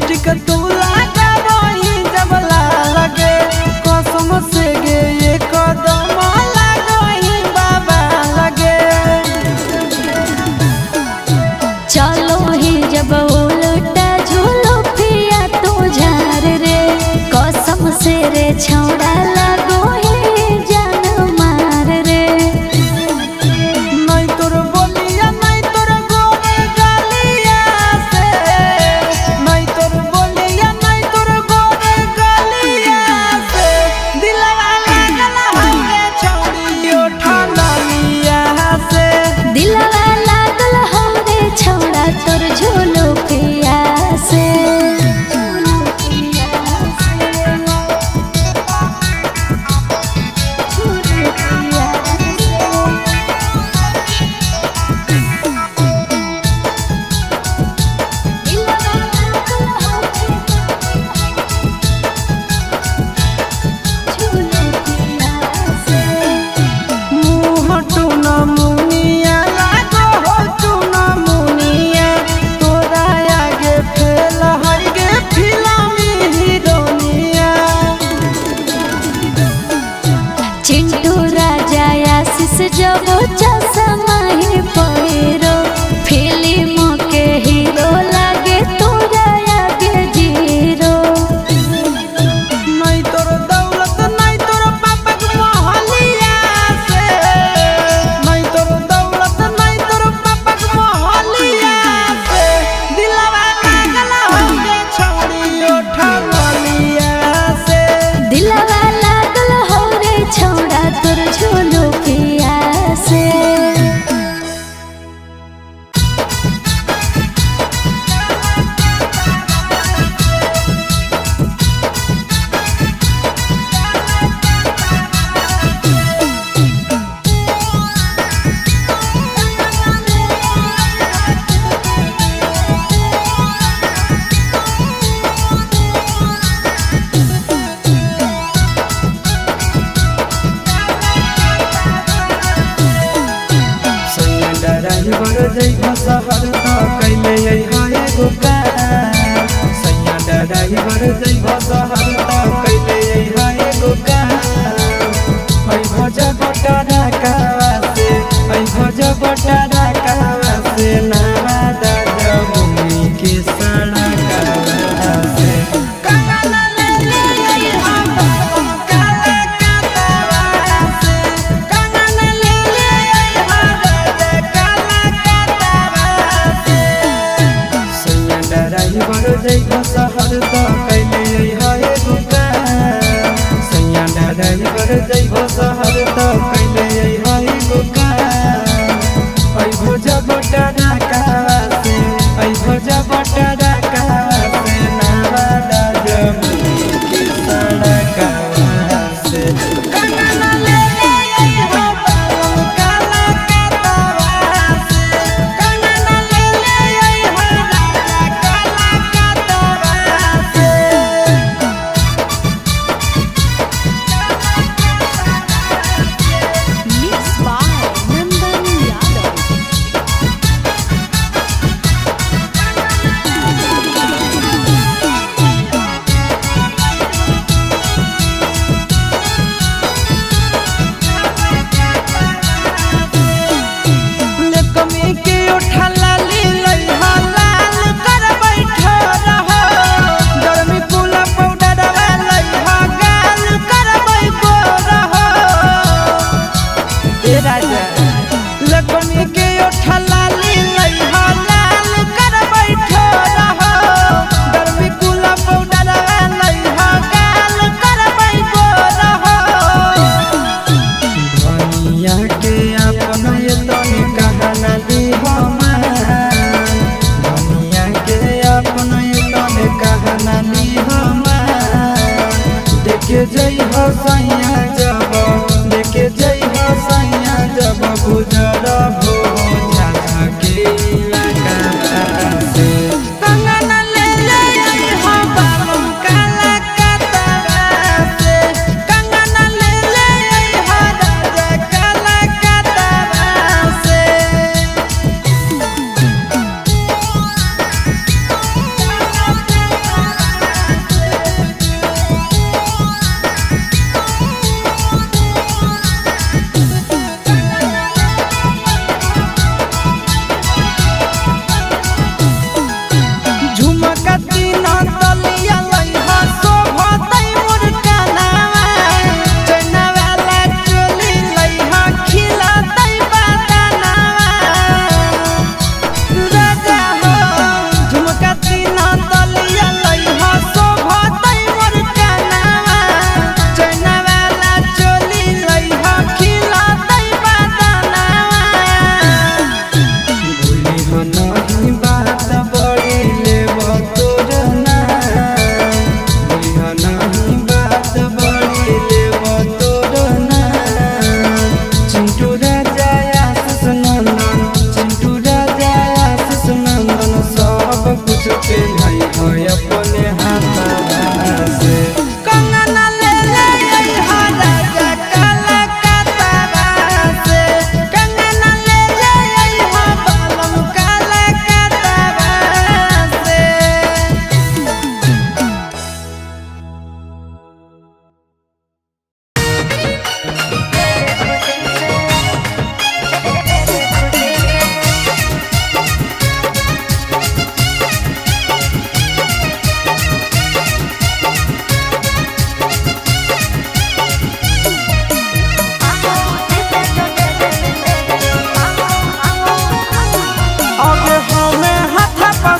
Lipstick तू लगावही जब लगे कसम से गे ये कदम लगही बाबा लगे। चलो ही जब उलटा झूलो पिया तू झार रे कसम से रे छौड़ा लगो ही जान मार रे। नहीं तोर बोलिया नहीं तोर गोरे गलिया से, नहीं तोर बोलिया नहीं तोर गोरे गलिया से, दिलवा लागल हवे छौड़ी ओठलिया से। दिलवा लागल हो रे छौड़ा तोर झूलो पिया से। मुँह टून मुनिया लागो हो चून मुनिया, तोरा आगे फेल हई गे फिल्मी हीरोनिया। चिंटू राजा आशीष जब चश्मा ही पहिरो फिल्म के हीरो लागे तोरा आगे जीरो। नहीं तोर दौलत नहीं तोर पापा के मोहलिया से, नहीं तोर दौलत नहीं तोर पापा के मोहलिया से, दिलवा लागल हवे छौड़ी ओठलिया से। दिलवा लागल हो रे छौड़ा तोर झोलो पिया से। सैया ड्राइवर जइब शहर त कैले अइहा एगो कार। सैया ड्राइवर जइब शहर त कैले अइहा एगो कार। ऐ भज बटरा कावा से, ऐ भज बटरा कावा से, नावा दादा भूमि के सड़ा कावा से। काला ले ले अइहा काला कातावा से, काला ले ले अइहा दादा काला कातावा से। सैया ड्राइवर जइब शहर त कैले अइहा एगो कार। सैया ड्राइवर जइब शहर त कैले अइहा एगो कार। ऐ भोज बटरा कावा से, ऐ भोज बटरा कावा से, नावा दादा मुनि के सड़ा कावा से। काला ले ले अइहा काला कातावा से, काला ले ले अइहा दादा काला कातावा से।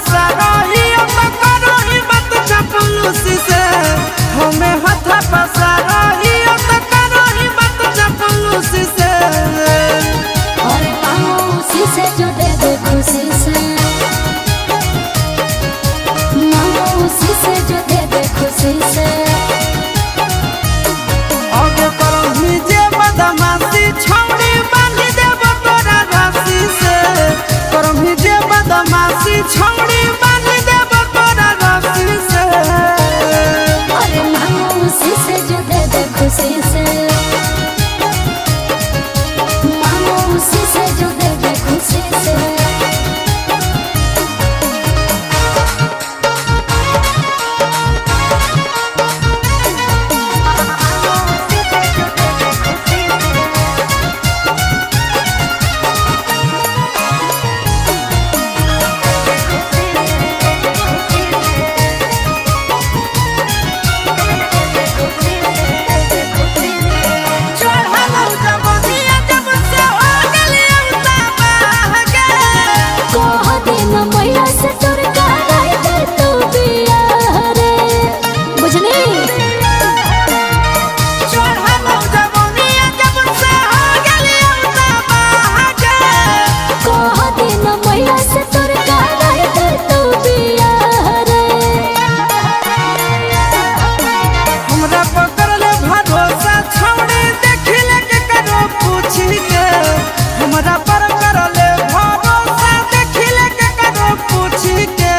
पसारही तो करही बात चपलूसी से। हमें हाथ पसारही तो करही बात चपलूसी से। और मांगो उसी से जो दे दे खुशी से, मांगो उसी से जो दे दे खुशी से। आगे करही जे बदमाशी छौड़ी बांधी देब तोरा रस्सी से। करही जे बदमाशी छौड़ी बांधी देब तोरा रस्सी से। और मांगो उसी से जो दे दे खुशी से, मांगो उसी से जो दे दे खुशी से। चढ़लौ जवनिया जब से हो गेलियौ तबाह गे। कह दिन मैया से तोर कराई दे तू बियाह रे, बुझली। चढ़लौ जवनिया जब से हो गेलियौ तबाह गे। कह दिन मैया से तोर कराई दे तू बियाह रे। हमरा पकड़ले भरोसा छौड़ी देखिले के करो पूछी के। हमरा पर करले भरोसा देखिले के करो पूछी के।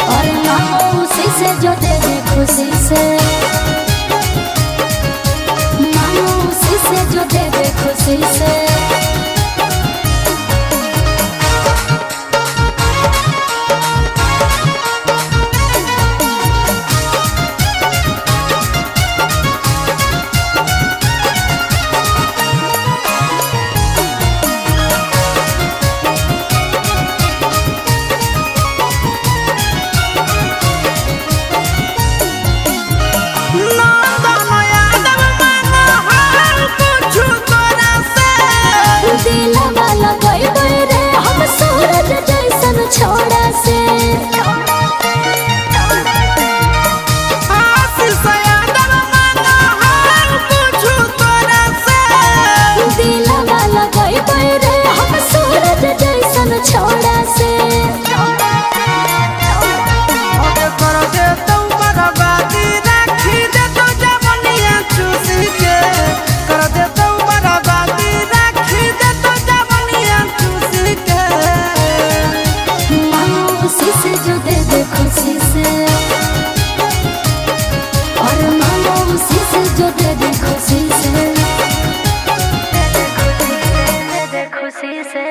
और मांगो उसी से जो दे दे खुशी से, मांगो उसी से जो दे दे खुशी से। नंदन यादव मांगो हाल कुछु तोरा से। दिलवा लगैबै रे हम सूरज जैसन छोड़ा से। आशीष यादव मांगो हाल कुछु तोरा से। दिलवा लगैबै रे हम सूरज जैसन छोड़ा से। ओके कर दे तू बर्बादी राखी दे तू जवनिया चूसी के। कर दे तू बर्बादी राखी दे तू जवनिया चूसी के। मांगो उसी से जो दे दे खुशी से, और मांगो उसी से जो दे दे खुशी से, दे दे खुशी से।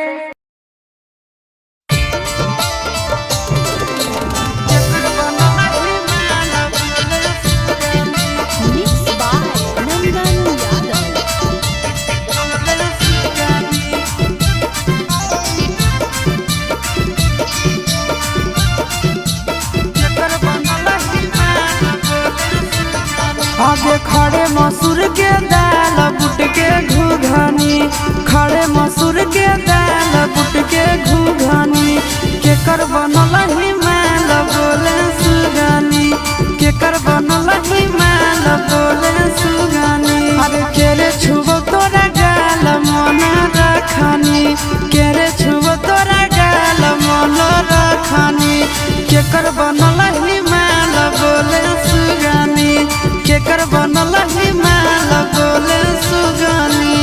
Mixed by Nandan Yadav. आगे खड़े मसूर के दाल बुट के घुघनी। खड़े मसूर के दाल बुट के घुघनी। केकर बनल ही माल बोले सुगानी। केकर बनल ही माल बोले सुगानी। अरे केरे छुबो तोरा गाल मन रखनी। केरे छुबो तोरा गाल मन रखनी। केकर बनल ही माल बोले सुगानी। केकर बनल ही माल बोले सुगानी।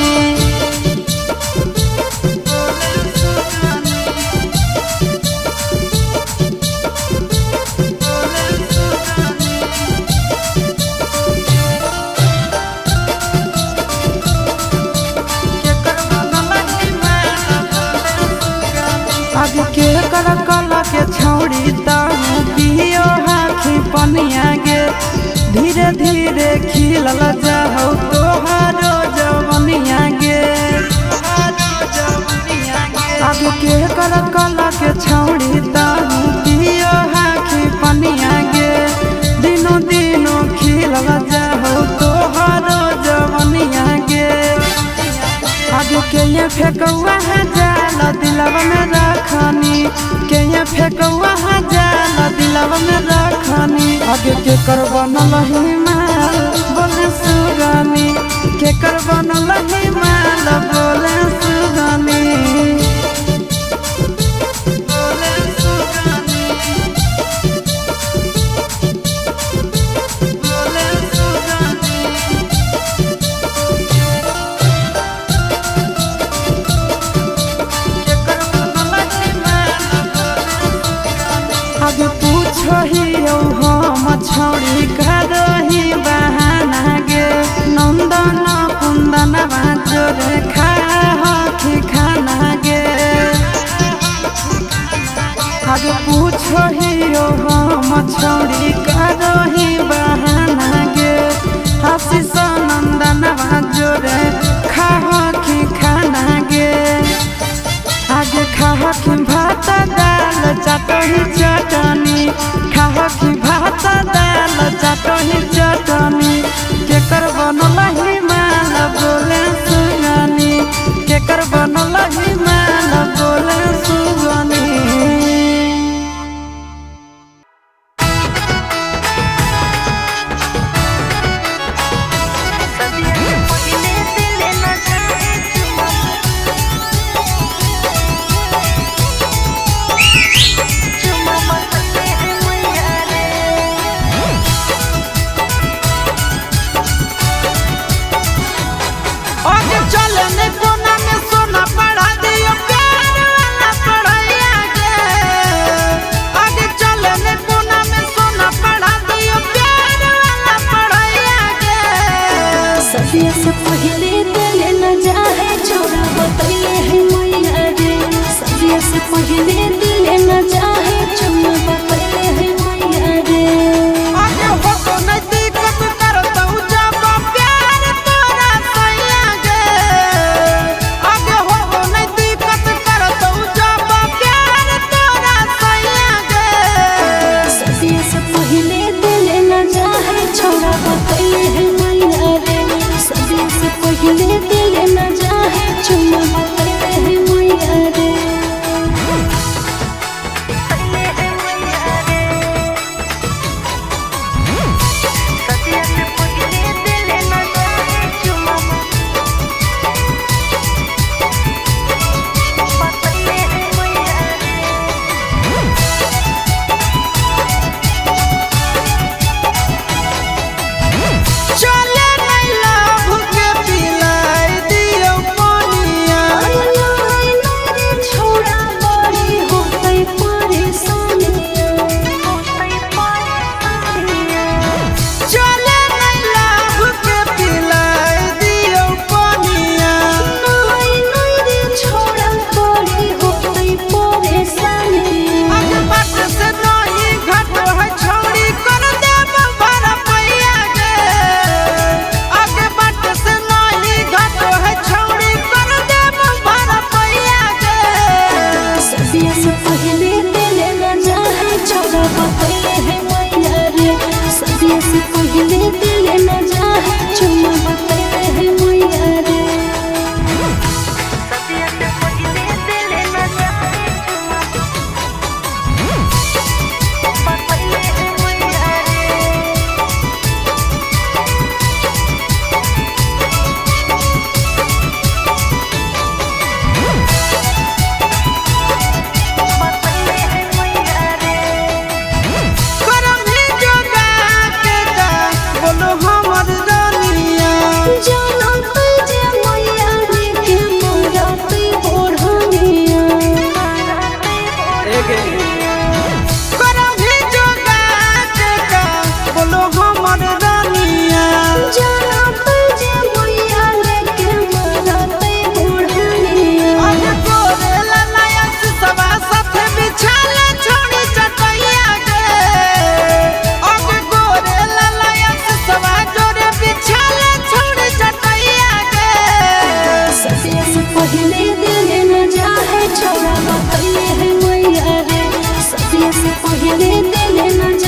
आगे के कर कल के छौड़ी ताऊ पियो हाथी पनिया गे। धीरे धीरे खिलल जाहु तोहारो जवनिया गे। आगे के कर कल के छौड़ी ताऊ पियो हाथी पनिया गे। दिनो दिनो खिलल जाहु तोहारो जवनिया गे। आगे के ये फेकौआ है जाल दिलवा में रखनी। के ये फेकौआ आगे के कर बनल हिमाल बोले सुगनी, के कर बनल हिमाल बोले सुगनी, बोले सुगनी, बोले सुगनी। के कर बनल हिमाल बोले सुगनी। आगे पूछही हम छौड़ी करही बहाना गे, नंदन कुंदन जोरे खा खाना गे। आगे पूछही हम छौड़ी करही बहाना गे, आशीष नंदन जोरे खा खाना गे। आगे खाहकी भात दाल चटही चटनी, खाहकी भात दाल चटही चटनी, केकर बनल हिमाल बोले सुगनी, केकर बनल हिमाल बोले सुगनी। आगे चले ने कोना में सोना पढ़ा दियो प्यार वाला पढ़ाइया गे। आगे चले ने कोना में सोना पढ़ा दियो प्यार वाला पढ़ाइया गे। सदिया से पहले दिल न जाए छोड़ा बतैले है मैया रे। सदिया से पहले दिल न जाए चुम्मा बतैले है मैया रे। आगे हो तो नहीं दिक्कत करतौ जब प्यार तोरा सैया गे। आगे हो तो नहीं दिक्कत करतौ जब प्यार तोरा सैया गे। सदिया से पहले दिल न जाए छोड़ा बतैले है मैया रे। सदिया से पहले दिल न जाए चुम्मा बतैले है मैया रे। चले नहीं लाभ के पिलाई दियो पानिया। छोड़ा बड़ी होतै परेशानिया। चले नहीं लाभ के पिलाई दियो पानिया। छोड़ा बड़ी होतै परेशानिया। अग बाट से नहीं घट है छौड़ी कर देब भरा पैया गे। अग बाट से नहीं घट है छौड़ी कर देब भरा पैया गे। सदिया से पहले दिल न जाए छोड़ा बतैले है मैया रे। सदिया से पहले दिल न जाए चुम्मा बतैले है मैया रे। करम ही जोगा के गा बोलो हमर रानिया। जानत जे मैया रे के मरत बोढ़निया। करम ही जोगा के गा बोलो हमर रानिया। जानत जे मैया रे के मरत बोढ़निया। अग गोरे ललायस सवा साथे बिछाले छोड़ी चटैया गे। अग गोरे ललायस सवा जोरे बिछाले छोड़ी चटैया गे। सदिया से पहले दिल न जाए छोड़ा बतैले है मैया रे। सदिया से पहले दिल न जाए।